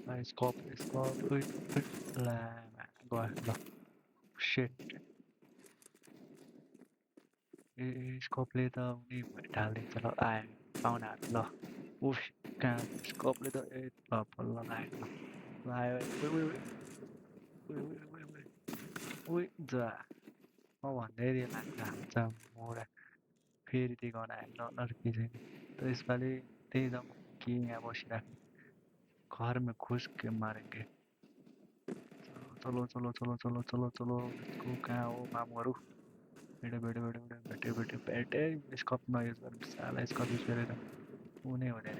scope ला गयो ल सेट स्कोपले त उनी ढालिदिन्छ ल आयो पाहुनाहरू ल उफ कहाँ स्कोपले त बल्ल लाग्यो ल आयो जा म भन्दै लाग्दा हाल्छ मोडा फेरि त्यही गर्न आयो नर्की छैन त यसपालि त्यही त कि यहाँ बसिराख्ने घर में घुस के मारेंगे चलो चलो चलो चलो चलो चलो इसको कहाँ हो मामुहरू बेटे स्कोप नयुज गर्नु साला स्कोप युज गरेर हुने हुँदैन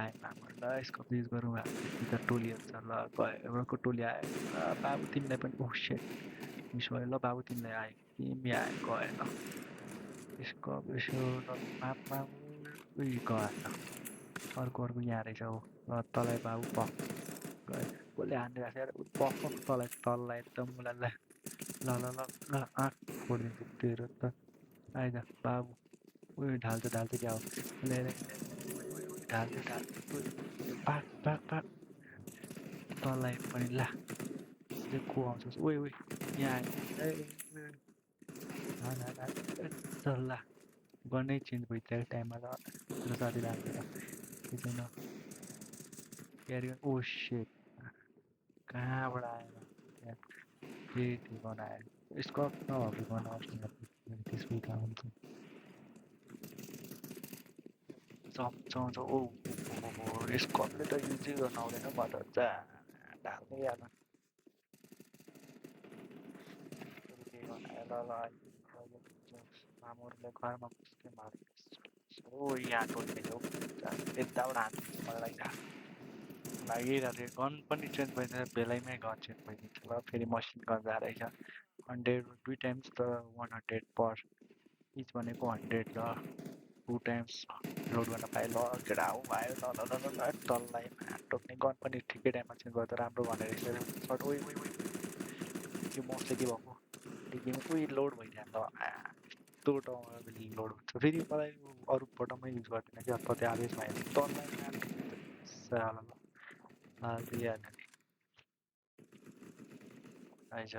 आए मामुहरू ल स्कोप युज गरौँ यति त टोलीहरू छ ल गयो एउटाको टोली आयो ल बाबु तिमीलाई पनि ओह सेट मिस भयो ल बाबु तिमीलाई आयो तिमी आयो गयो ल स्कोप यसो मापमा उयो गयो ल अर्को यहाँ रहेछ हो ल तँलाई बाबु पख गयो कसले हानिरहेको छ पख तललाई एकदम मुलालाई ल ल ल ल आँख फोडिदिन्छु तेरो त आइज बाबु उयो ढाल्छ क्या हो ढाल्छ पाक पाक पाक तँलाई पनि ला को आउँछ उयो यहाँ चल ला गर्नै चेन्ज भइसकेको टाइममा त मेरो साथी राखेर के छैन क्यारी ओ सेट कहाँबाट आएर फेरि त्यो बनाएर स्कोप नभएको बनाउँछ त्यसपछि कहाँ हुन्छ चम्चाउँछ ओ स्कोपले त युजै गर्न आउँदैन म त जा ढाल्नै हाल ल मामुहरूले घरमा बस्दै मारे ओ यहाँ टोल्ने हो यताबाट हान्छ मलाई लागिरहेको थियो गन पनि चेन्ज भइदिन्छ बेलैमै गन चेन्ज भइदिन्छ ल फेरि मसिन गन जाँदैछ 100 2 टाइम्स त 100 पर इच भनेको 100 ल 2 टाइम्स लोड गर्न पाएँ ल केटा हो आयो ल तललाई टोक्ने गन पनि ठिकै टाइममा चेन्ज गर्दा राम्रो भनेर सर्ट ओइ यो मसले के भएको डिग्रीमा उयो लोड भइदियो ल त्यो टाउमा लोड हुन्छ फेरि मलाई अरू बटममै युज गर्दैन क्या कतै आवेशमा हेर्नु तललाई साला ल हालिदिइहाल्यो नि आइज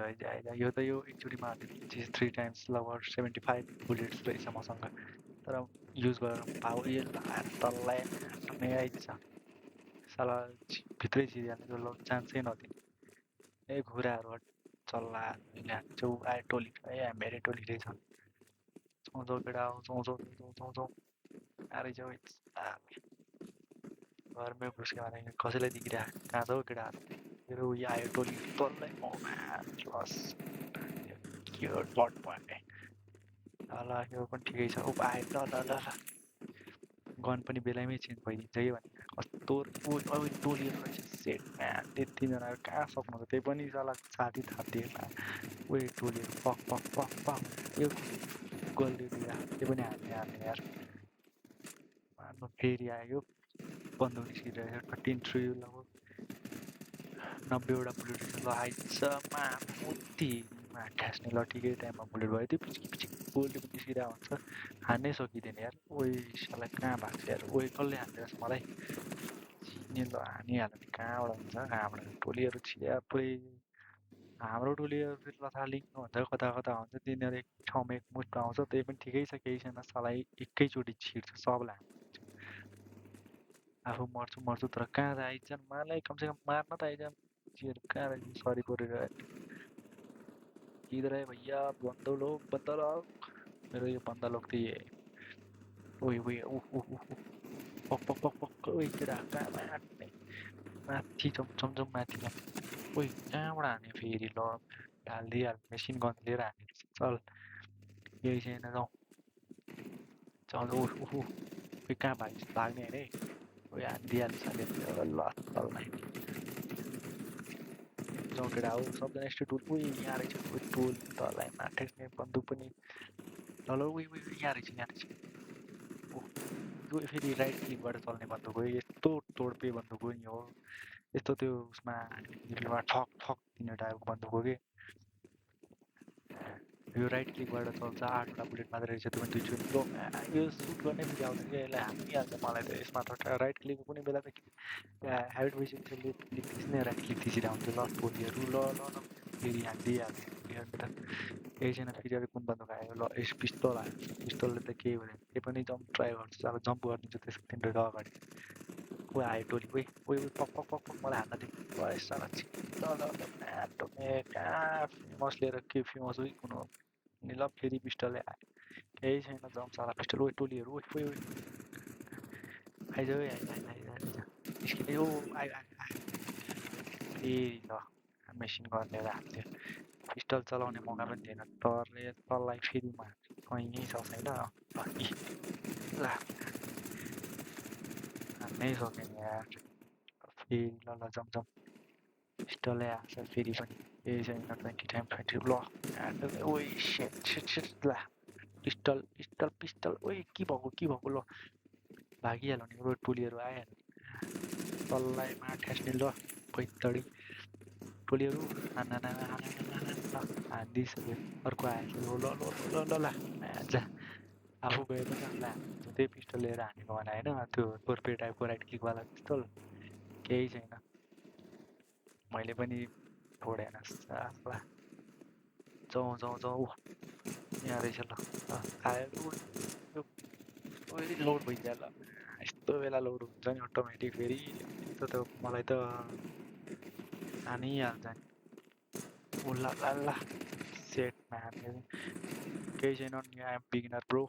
यो त यो एकचोटिमा हालिदिएपछि 3 टाइम्स लगभग 75 बुलेट्स रहेछ मसँग तर युज गरेर पाउ यो तललाई नै आइदिन्छ साला भित्रै छिरिहाल्ने ल चान्सै नदिने ए घुराहरू चल्ला ल्यान्छौ आयो टोली ए मेरै टोली रहेछ चौचौ केटा हो चौचौ आरै जाऊ घरमै घुस्क्यो भने कसैलाई देखिरहेको कहाँ छ हौ केटाहरू मेरो उयो आयो टोली तललाई लस यो बट भयो ल यो पनि ठिकै छ ऊ आयो ल गन पनि बेलैमै चेन्ज भइदिन्छ कि भने कस्तो टोलीहरू रहेछ सेट म्यान त्यतिजना कहाँ सक्नुहुन्छ त्यही पनि साला साथी थाप्दिए उयो टोलीहरू पक यो गोलदेखि त्यो पनि हाल्ने यार फेरि आयो बन्दुक निस्किरहेछ 13 लगभग 90वटा बुलेट ल आइन्छ मुत्तीमा ठ्यास्ने ल ठिकै टाइममा बुलेट भयो त्यो पछि बुलेट पनि निस्किरहेको हुन्छ हान्नै सकिँदैन यार ओइ साला कहाँ भएको छ यार ओइ कसले हानिरहेछ मलाई चिने ल हानिहाल्यो नि कहाँबाट हुन्छ कहाँबाट टोलीहरू छिर्या पुरै हाम्रो टोलीहरू फेरि लथालिङ्ग हुन्छ कता हुन्छ तिनीहरू एक ठाउँमा एकमुष्ट आउँछ त्यही पनि ठिकै छ केही छैन साला एकैचोटि छिर्छ सबलाई आफू मर्छु तर कहाँ आइजन् मलाई कमसेकम मार्न त आइजन् चीर कहाँ रही सॉरी किधर है भैया बंदो लोग मेरा ये बंदा लोग थी ये ओए पक ओए केटा कहाँ माथि चमचम माथि ओए कहाँबाट हाने फेरि ल ढालिदिइहाल मेसिन गन लिएर हाने चल यही छैन जाउँ चल कहाँ भाग्ने होइन है ओए हानिदिइहाल्छ ल जाउँ केटा हो सबजना यस्तो टुल उयो यहाँ रहेछ टुल तँलाई माठेक्ने बन्दुक पनि ल उयो यहाँ रहेछ यो फेरि राइट क्लिकबाट चल्ने बन्दुक हो यस्तो तोडपे बन्दुक हो नि हो यस्तो त्यो उसमा ठक दिने टाइपको बन्दुक हो कि यो राइट क्लिकबाट चल्छ 8वटा बुलेट मात्रै रहेछ त्यो पनि 2 छुरी लो यो सुट गर्नै बित्तिकै आउँदैन कि यसले हानिहाल्छ मलाई त यसमा त राइट क्लिक कुनै बेला त हेड भइसक्यो त्यो लेफ्ट क्लिक थिच्ने राइट क्लिक थिचिरहेको हुन्छ ल टोलीहरू ल ल ल फेरि हानिदिइहाल्छ केही छैन फेरि अलिक कुन बन्दुक आयो ल यस पिस्तोल आयो पिस्तोलले त केही हुँदैन त्यही पनि जम्प ट्राई गर्छु अब जम्प गरिदिन्छु त्यसको तिनीहरू अगाडि को आयो टोली ओइ ओइ पक पक पक पक मलाई हान्न दे साला ल ल ल कहाँ फेमस लिएर के फेमस उही कुन हो नि ल फेरि पिस्टलले आयो केही छैन जम्प साला पिस्टल ओइ टोलीहरू ओइ ओइ ओइ आइज ओइ आइज निस्किँदै ओ आयो आयो आयो फेरि ल मेसिन गन लिएर हान्थ्यो पिस्टल चलाउने मौका पनि थिएन तललाई फेरि म कहीँ यहीँ छ छैन ल हान्नै सकेन यार फेरि ल ल जम्प जम्प पिस्टलै आएको छ फेरि पनि केही छैन 20 टाइम 20 ल ओइ सेट सेट सेट ल पिस्टल पिस्टल पिस्टल ओइ के भएको ल भागिहाल्यो नि रोड टोलीहरू आइहाल्यो तललाई ठ्यास्ने ल पैतडी टोलीहरू हानिदिइसक्यो अर्को आएछ ल ल ल ल ल ल जा आफू गए पनि आफूलाई हानिदिन्छ त्यही पिस्टल लिएर हानेको भने होइन त्यो तोर्पे टाइपको राइट क्लिकवाला पिस्टल केही छैन मैले पनि छोडेन साला जाउँ जाउँ जाउँ यहाँ रहेछ ल आयो लोड भइदियो ल यस्तो बेला लोड हुन्छ नि अटोमेटिक फेरि त मलाई त हानिहाल्छ नि उल्ला ला सेटमा हान्यो केही छैन नि आइएम बिगिनर ब्रो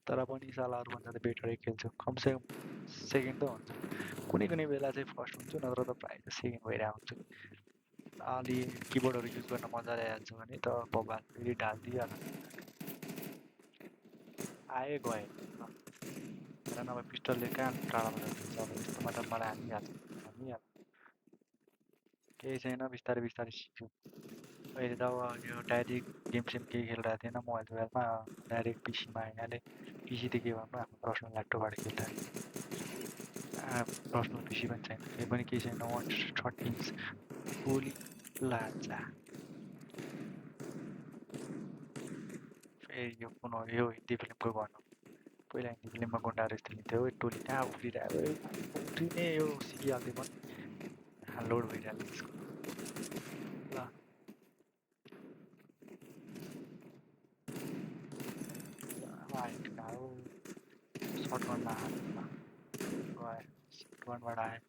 तर पनि सालाहरूभन्दा त बेटरै खेल्छु कमसेकम सेकेन्ड त हुन्छ कुनै कुनै बेला चाहिँ फर्स्ट हुन्छु नत्र त प्रायः सेकेन्ड भइरहेको हुन्छु अलि किबोर्डहरू युज गर्न मजाले आइहाल्छ भने त बबाल फेरि ढालिदिइहाल्छ आए गए र नभए पिस्टलले कहाँ टाढाबाट दिन्छ अब यस्तोमा त मलाई हानिहाल्छ केही छैन बिस्तारै बिस्तारै सिक्छु अहिले त अब यो डाइरेक्ट गेम सेम केही खेलिरहेको थिएन मोबाइल टोबाइलमा डाइरेक्ट पिसीमा आइहालेँ पिसी त के भन्नु आफ्नो पर्सनल ल्यापटपबाट खेल्दा पर्सनल पिसी पनि छैन केही पनि केही छैन 130 गोली लाजा फेरि यो कुन हो यो हिन्दी फिल्मको भन्नु पहिला हिन्दी फिल्ममा गुन्डाहरू यस्तो लिन्थ्यो है टोली कहाँ उफ्रिरहेको उफ्रिने यो सिकिहाल्थ्यो पनि लोड भइरहेको त्यसको ल सर्टगनमा गयो सर्टगनबाट आयो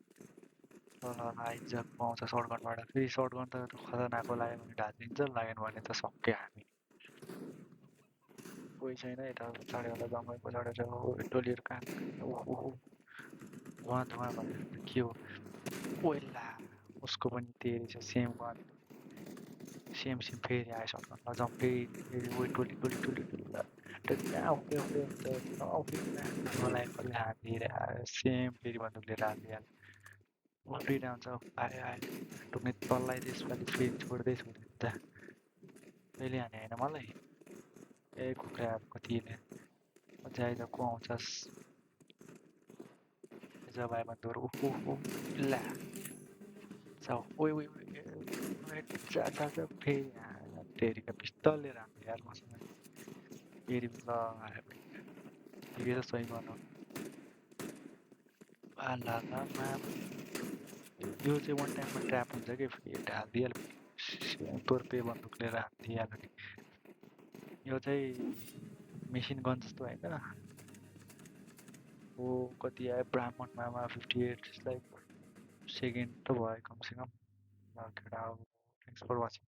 ल आइज पाउँछ सर्टगनबाट फेरि सर्टगन त खतरनाकको लाग्यो भने ढालिदिन्छ लागेन भने त सक्यो हामी कोही छैन यता पछाडिबाट जङ्गल पछाडि टोलीहरू कहाँ धुवा धुवा भनेर के हो ओइला उसको पनि त्यही रहेछ सेम गन सेम फेरि आयो सर्टगनमा जम्प फेरि टोली टोली टोली टोली मलाई कसले हानिदिएर सेम फेरि बन्दुक लिएर हालिदिइहाल्यो उफ्रिरहन्छ आयो आयो टुक्ने तललाई त्यसपालि फेरि छोड्दै छोड्दै कहिले हाने होइन मलाई ए कुखुराहरू कतिले अझै आइज को आउँछस् जब आयो बन्दुकहरू ला जाऊ ओइ ओइ फेरि तेरिका पिस्तल लिएर हान्थ्यो यार मसँग फेरि ल आयो ठिकै छ सही गर्नु यो चाहिँ वान टाइममा ट्र्याप हुन्छ कि फेरि हालिदिइहाल्यो तोर्पे बन्दुक लिएर हालिदिइहाल्यो नि यो चाहिँ मेसिन गन जस्तो होइन हो कति आयो ब्राह्मणमा 58 लाइक सेकेन्ड त भयो कमसेकम केटा थ्याङ्क्स फर वाचिङ